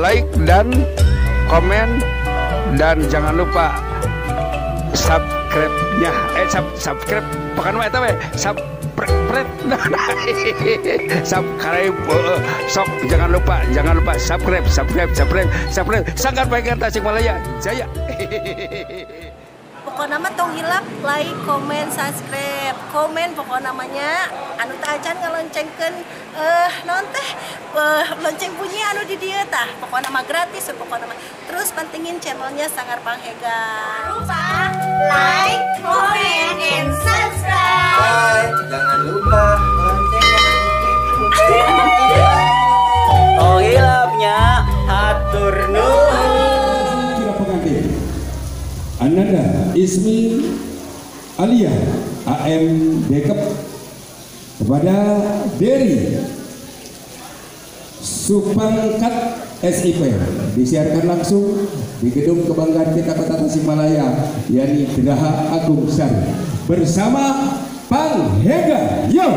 like dan komen, dan jangan lupa subscribe-nya. Subscribe bukan mah eta we, subscribe. Subscribe sok, jangan lupa subscribe subscribe subscribe subscribe. Sanggar Panghegar Tasikmalaya Jaya. Pokoknya mah tong hilap like, komen, subscribe, komen pokoknya namanya anu teu acan ngaloncengkeun naon teh lonceng bunyi anu di dieu tah, pokoknya mah gratis, pokoknya mah terus pentingin channelnya Sanggar Panghegar. Lupa like, comment, and subscribe. Bye. Jangan lupa loncengnya. Tong hilapnya hatur nuhun. Ananda Ismi Alia AM Dekep kepada Dery Supangkat SIP disiarkan langsung di gedung kebanggaan kita Kota Tasikmalaya, yakni Graha Agung Sari bersama Panghegar. Yo.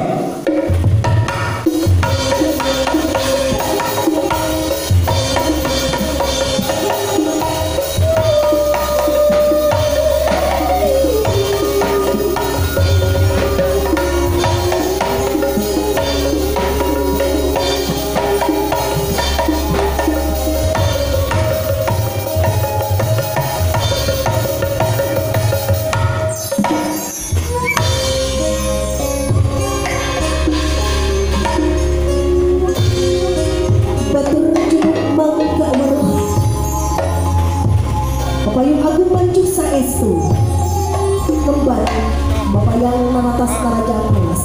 Payung Agung Manjuh Saestu kembali Bapak yang manatas Kerajaan Mas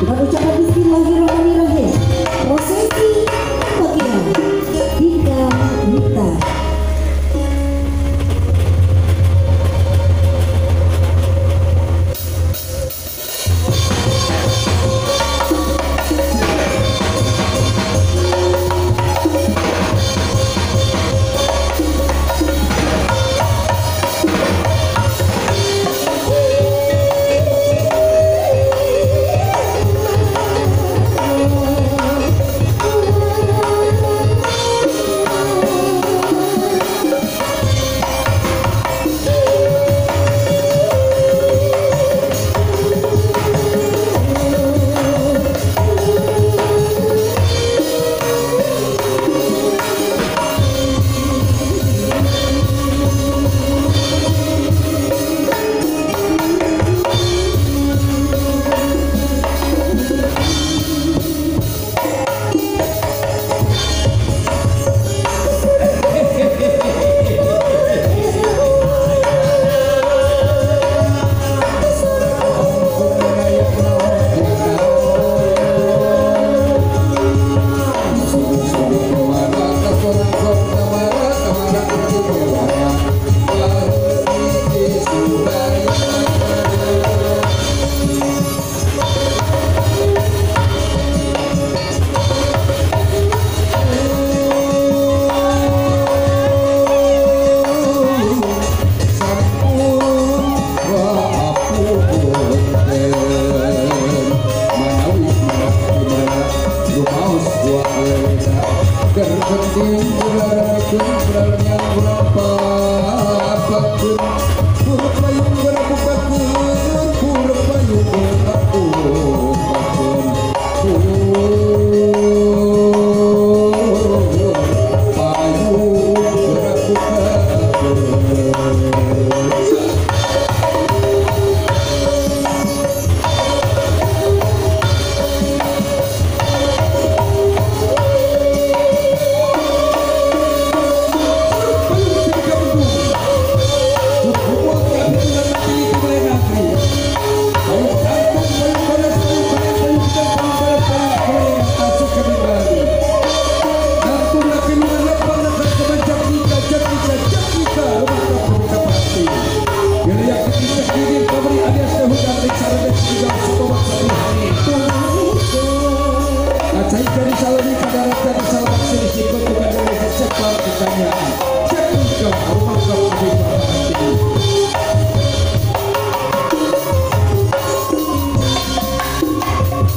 dengan ucapan Bismillahirrahmanirrahim. Prosesi bagian tiga mita.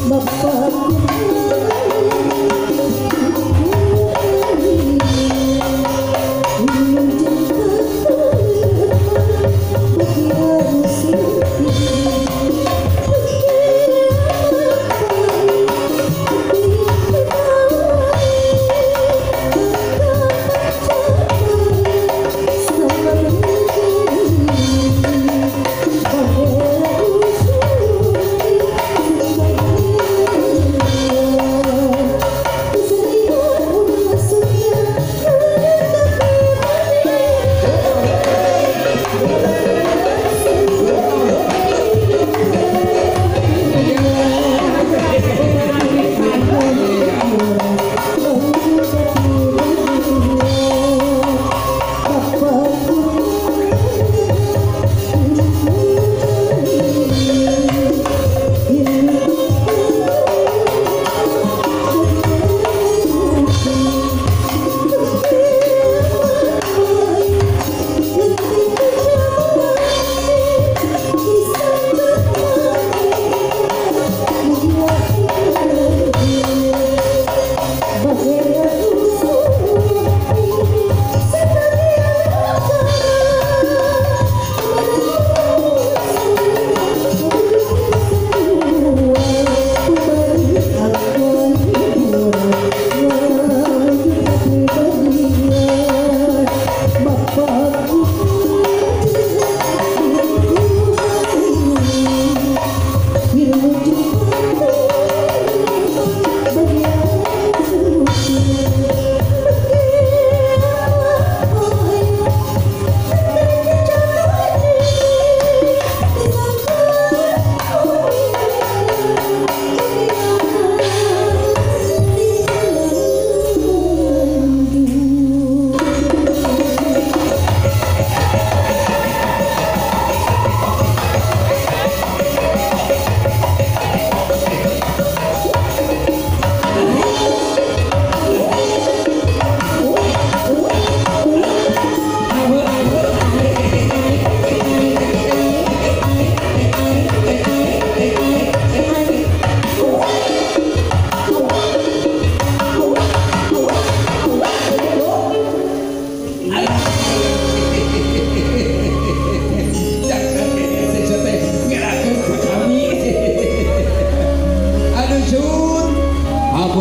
Bapakku.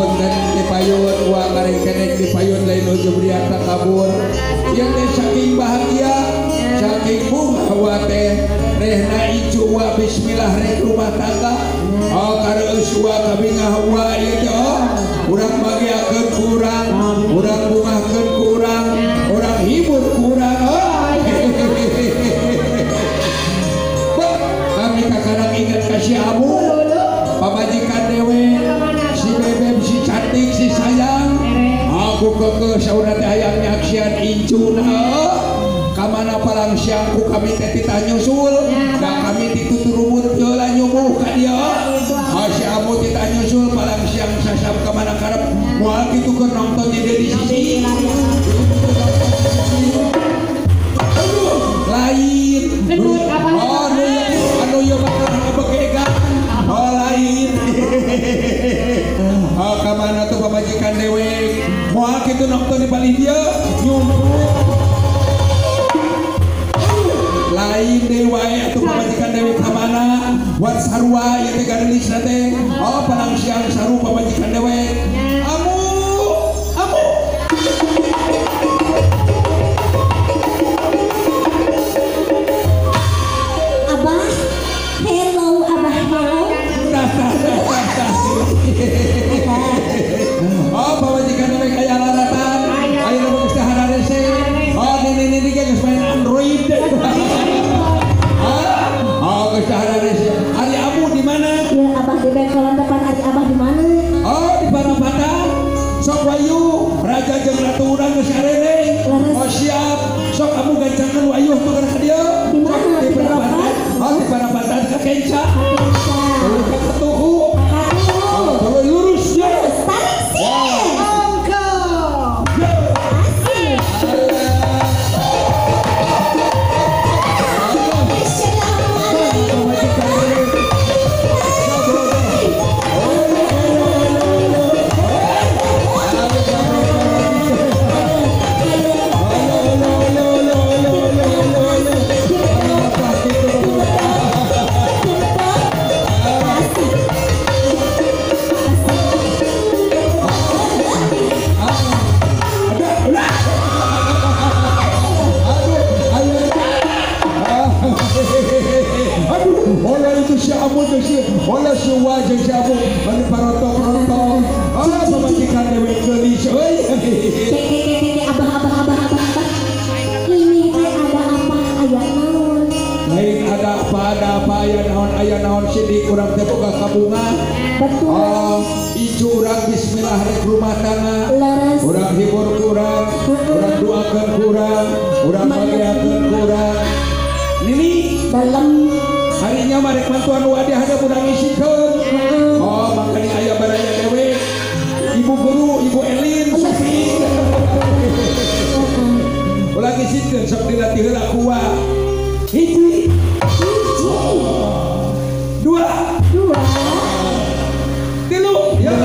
Punten di payun wa karengkenek di payun lain ujub riak takabur. Ieu teh saking bahagia, saking bunga wa teh rehna incu wa bismillah rek rumah tangga. Oh kareueus wa kabingah wa ieu teh oh urang bagiakeun kurang, urang bungahkeun kurang, urang hibur kurang. Oh. Kami kakarang ingat kasih abu pamajikan dewe si bebeb si cantik si sayang aku kekeh sauna teh hayang nyaksian incuna kamana palang siangku kami teh titah nyusul da kami dituturumut heula nyumuh ka dieu si abu titah nyusul palang siang sasam kamana karep moal kitu keur nonton di dieu di sisi lain oh anu ieu mah ngabegegan oh lain oh kamana tuh pamajikan dewek moal kitu nonton di palih dieu nyumput lain deui wae atuh pamajikan dewek kamana wat sarua ieu teh gareulisna teh oh palang siang saru pamajikan dewek amu amu Abah hello Abah hello. Oh pamajikan dewek aya laratan aya nu geus hararese oh nini-nini ge geus main Android. Oh geus hararese. Ari amu di mana? Ya Abah di bengkolan depan. Ari Abah di mana? Oh di Parapatan. Sok wayu raja jeung ratu urang geus arereng. Oh siap. Sok amu gancangkeun wayuh tuh ka dieu. Di mana? Di Parapatan. Oh di Parapatan ka Kenca. Tuluy ka Ketuhu. Tuluy lurus ya. Tarik sih. Ongko. Asik. Ola si wajah si abu, anu parotok-rotok. Oh, pamajikan dewek geulis euy. Keke abah abah abah abah abah. Ini teh ada apa aya naon? Lain ada apa aya naon sidik urang teh boga kabunga. Betul. Oh, icu urang bismillah rek rumah tangga. Leres. Urang hibur kurang, urang doakeun kurang, urang bagiakeun kurang. Nini dalam harinya marek bantuan wadi hadap urang isikeun. Oh, makanya aya baraya dewek. Ibu guru, Ibu Elin, Sofi. Ulah isikeun sok dilatih heula ku wa. Hiji. Dua. Dua. Tilu. Ya.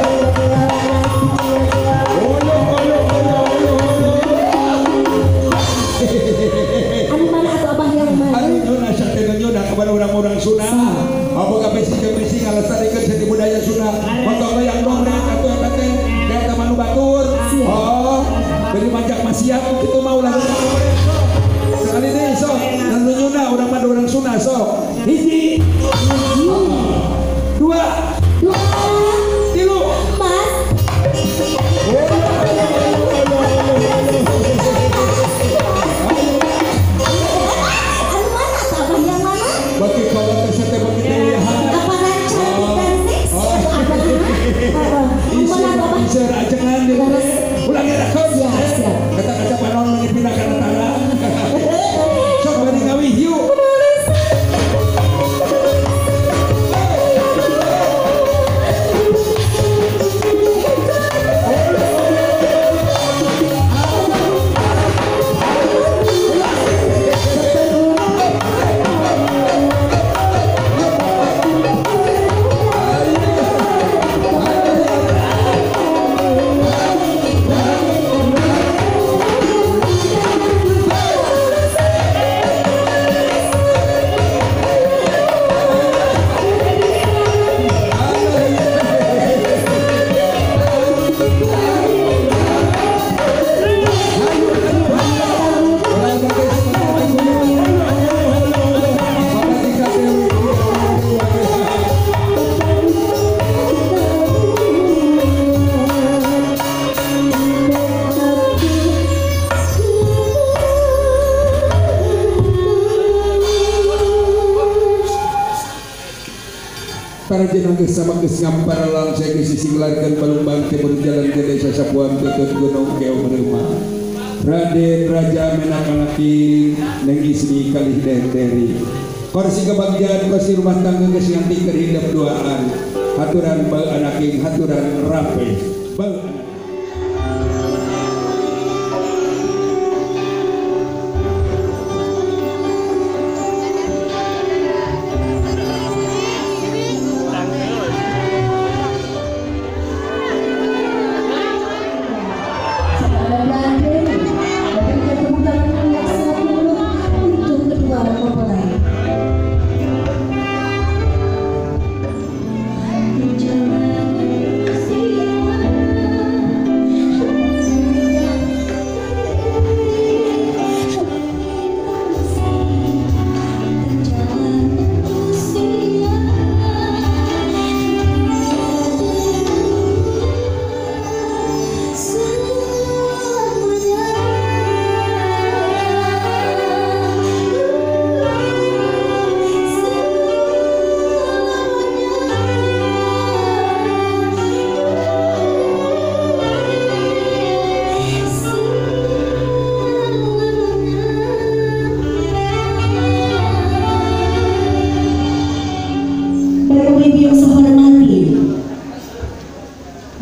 Olo olo olo olo olo. Anu mana atuh Abah yang mana? Anu nyuna sate nyuna kepada orang-orang Sunda. Apa kapesi-kapesi ngalestarikeun seni budaya Sunda. Motor yang dongeng atuh eta teh da manu batur. Oh, dari manjak masiap kitu mah ulah sekali deui sok. Nu nyuna urang mah urang Sunda sok. Hiji. Dua. Dua. Tilu. Empat. Anu mana atuh Abah yang mana? Bagi kalau teh teh bagi teh uyahan. Apa cantik dan seksi atau apa? Anu mana atuh Abah? Iseur ajengan di ulah ngerakeun. Siap, siap. Kata-kata panon Para jenang geus sama geus ngampar langsung geus sisinglarkeun balumbang teh berjalan ke desa Sapuan Tutut Gunung Keong Reuma. Raden Raja Menak Anaki Neng Ismi kalih Denderi. Kursi kebahagiaan kursi rumah tangga geus nganti keur hidep duaan. Haturan bal anaking haturan rape. Bal anak.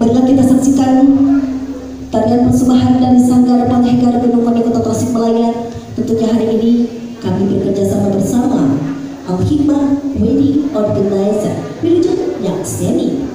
Marilah kita saksikan tarian persembahan dari Sanggar Panghegar Gunung Konde Kota Tasikmalaya. Tentunya hari ini kami bekerja sama bersama Al Hikmah Wedding Organizer Wilujeng Nyakseni.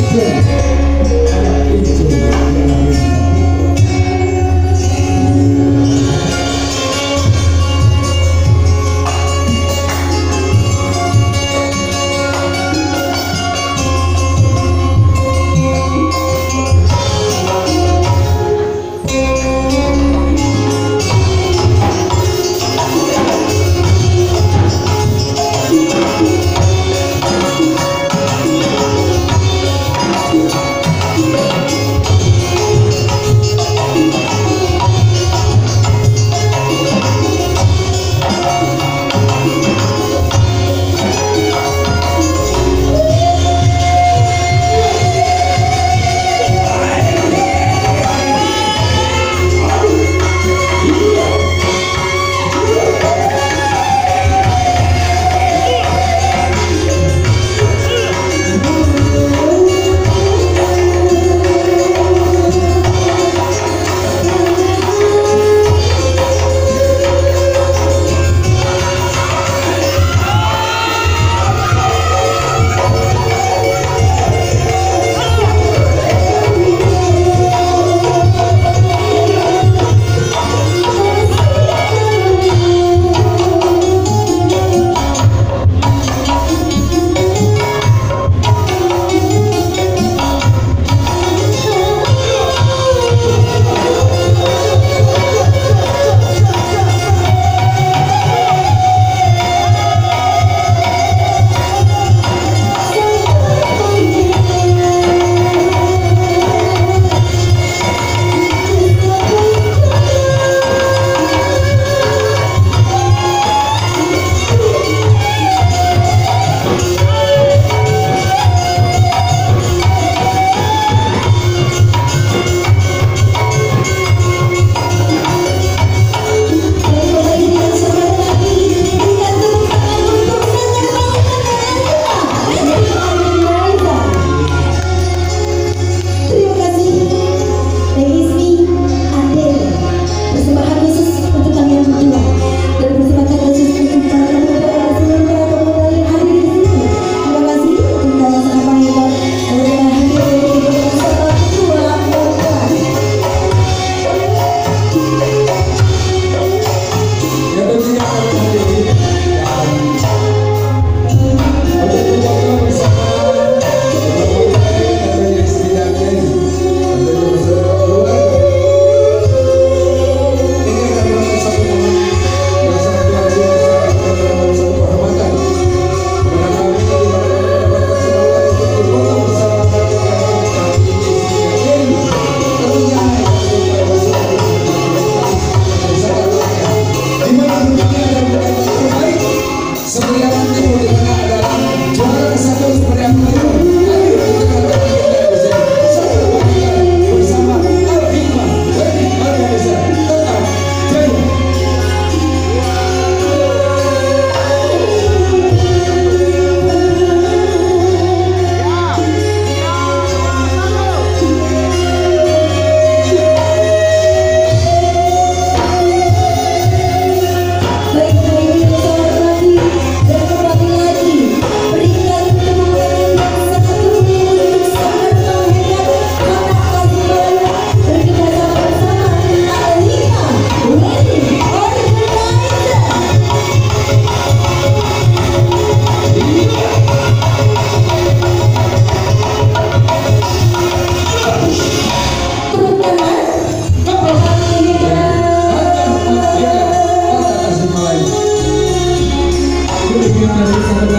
Thank you.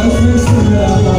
Mas.